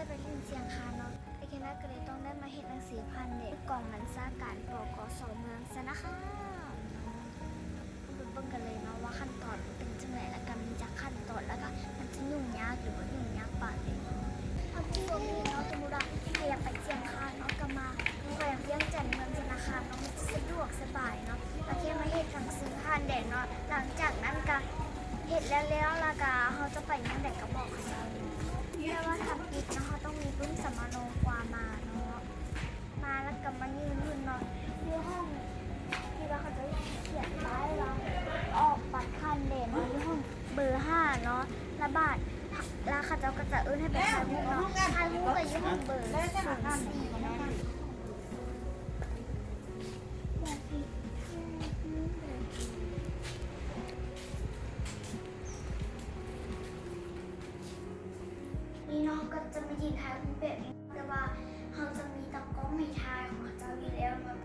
ໄປຫຼິ້ນຊຽງຄານເນາະ ໂອເຄ ແລ້ວກໍເລີຍຕ້ອງໄດ້ມາເຮັດໜັງສືຜ່ານແດນ ກອງບັນຊາການ ປກສ ເມືອງຊະນະຄາມເນາະ. ເຮົາໄປເບິ່ງກັນເລີຍເນາະວ່າຂັ້ນຕອນມັນເປັນຈັ່ງໃດ ແລ້ວກໍມີຈັກຂັ້ນຕອນ ແລ້ວກໍມັນຈະຫຍຸ້ງຍາກ ຫຼືບໍ່ຫຍຸ້ງຍາກປານໃດເນາະ. ທ່ານຜູ້ຊົມເນາະ ສົມມຸດວ່າໃຜຢາກໄປຊຽງຄານເນາະ ກໍມາແຂວງວຽງຈັນ ເມືອງຊະນະຄາມເນາະ ມັນຈະສະດວກສະບາຍເນາະ ກໍແຄ່ມາເຮັດໜັງສືຜ່ານແດນເນາະ. ຫຼັງຈາກນັ້ນກໍເຮັດແລ້ວໆ ແລ້ວກໍເຮົາຈະໄປເມືອງໃດກໍບອກເຂົາເຈົ້າເນາະ. ແຕ່ວ່າທຳອິດເນາະ ເຮົາຕ້ອງມີປຶ້ມສຳມະໂນກວ່າມາເນາະ. ມາແລ້ວກໍມາຢືນຢູ່ເນາະ ຢູ່ຫ້ອງທີ່ວ່າເຂົາເຈົ້າຂຽນປ້າຍວ່າອອກບັດຜ່ານແດນເນາະ ຢູ່ຫ້ອງເບີຫ້າເນາະ. ລະບາດ ລະເຂົາເຈົ້າກໍຈະເອີ້ນໃຫ້ໄປຖ່າຍຮູບເນາະ ຖ່າຍຮູບກໍຢູ່ຫ້ອງເບີສູນສີ່ເນາະ. ນີ້ເນາະ ເຮົາກໍຈະມາຢືນຖ່າຍຮູບແບບນີ້ ແຕ່ວ່າເຮົາຈະມີຕາກ້ອງໃຫ້ຖ່າຍຂອງເຂົາເຈົ້າຢູ່ແລ້ວເນາະ.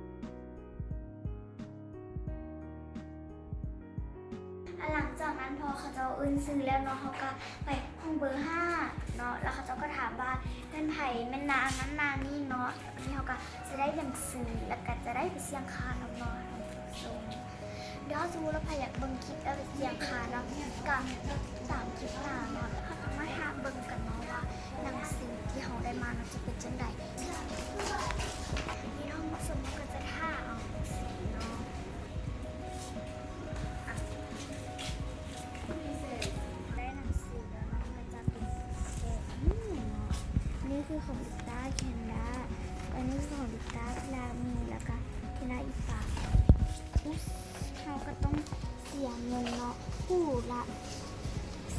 ແລະ ຫຼັງຈາກນັ້ນ ພໍເຂົາເຈົ້າເອີ້ນຊື່ແລ້ວເນາະ ເຮົາກໍໄປຫ້ອງເບີຫ້າເນາະ ແລ້ວເຂົາເຈົ້າກໍຖາມວ່າແມ່ນໃຜ ແມ່ນນາງນັ້ນນາງນີ້ເນາະ. ແລ້ວບາດນີ້ເຮົາກໍຈະໄດ້ໜັງສື ແລ້ວກໍຈະໄດ້ໄປຊຽງຄານນຳເນາະ ທ່ານຜູ້ຊົມ. ດຽວສົມມຸດວ່າໃຜຢາກເບິ່ງຄລິບແບບຊຽງຄານເນາະ ກໍຕິດຕາມຄລິບໜ້າເນາະ. ເຮົາຕ້ອງມາຖ້າເບິ່ງກັນເນາະວ່າໜັງສືທີ່ເຮົາໄດ້ມາເນາະຈະເປັນຈັ່ງໃດ. ນີ້ເນາະ ສົມມຸດກໍຈະຖ້າເອົາໜັງສືເນາະ ໄດ້ໜັງສືແລ້ວເນາະ ມັນຈະເປັນແບບນີ້ເນາະ. ນີ້ຄືຂອງລິຕ້າ ແຄນດາ ອັນນີ້ຄືຂອງລິຕ້າ ພິລາມີ ແລ້ວກໍທິລາອີປາ. ເຮົາກໍຕ້ອງເສຍເງິນເນາະ ຄູ່ລະ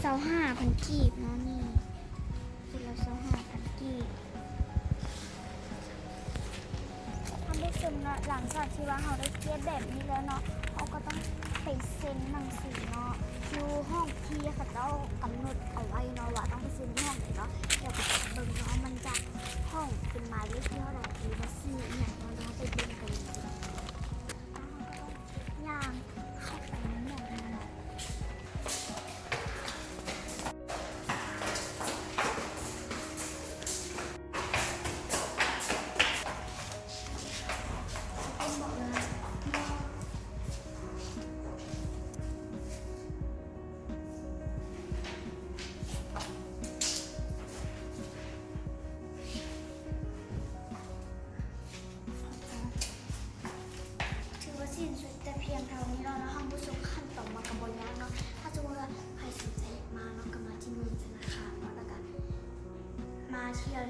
ຊາວຫ້າພັນກີບເນາະ ນີ້ ຄູ່ລະຊາວຫ້າພັນກີບ. ທ່ານຜູ້ຊົມເນາະ ຫຼັງຈາກທີ່ວ່າເຮົາໄດ້ເກັບແບບນີ້ແລ້ວເນາະ ເຮົາກໍຕ້ອງໄປເຊັນໜັງສືເນາະ ຢູ່ຫ້ອງທີ່ເຂົາເຈົ້າກຳນົດເອົາໄວ້ເນາະ ວ່າຕ້ອງໄປເຊັນຢູ່ຫ້ອງໃດເນາະ. ດຽວໄປເບິ່ງເນາະ ມັນຈະຫ້ອງເປັນໝາຍເລກທີ່ເທົ່າໃດ ຫຼືວ່າຊື່ອີ່ຫຍັງເນາະ ດຽວເຮົາໄປເບິ່ງກັນເລີຍເນາະ. ແລ້ວເຮົາກໍຕ້ອງຍ່າງເຂົ້າໄປໃນໝໍ້ນັ້ນເນາະ. ຖືວ່າສິ້ນສຸດແຕ່ພຽງເທົ່ານີ້ເນາະ ແລ້ວທ່ານຜູ້ຊົມ ຂັ້ນຕອນມັນກໍບໍ່ຍາກເນາະ. ຖ້າສົມມຸດວ່າໃຜສົນໃຈຢາກມາເນາະ ກໍມາທີ່ເມືອງຊະນະຄາມເນາະ ແລ້ວກໍມາທ່ຽວ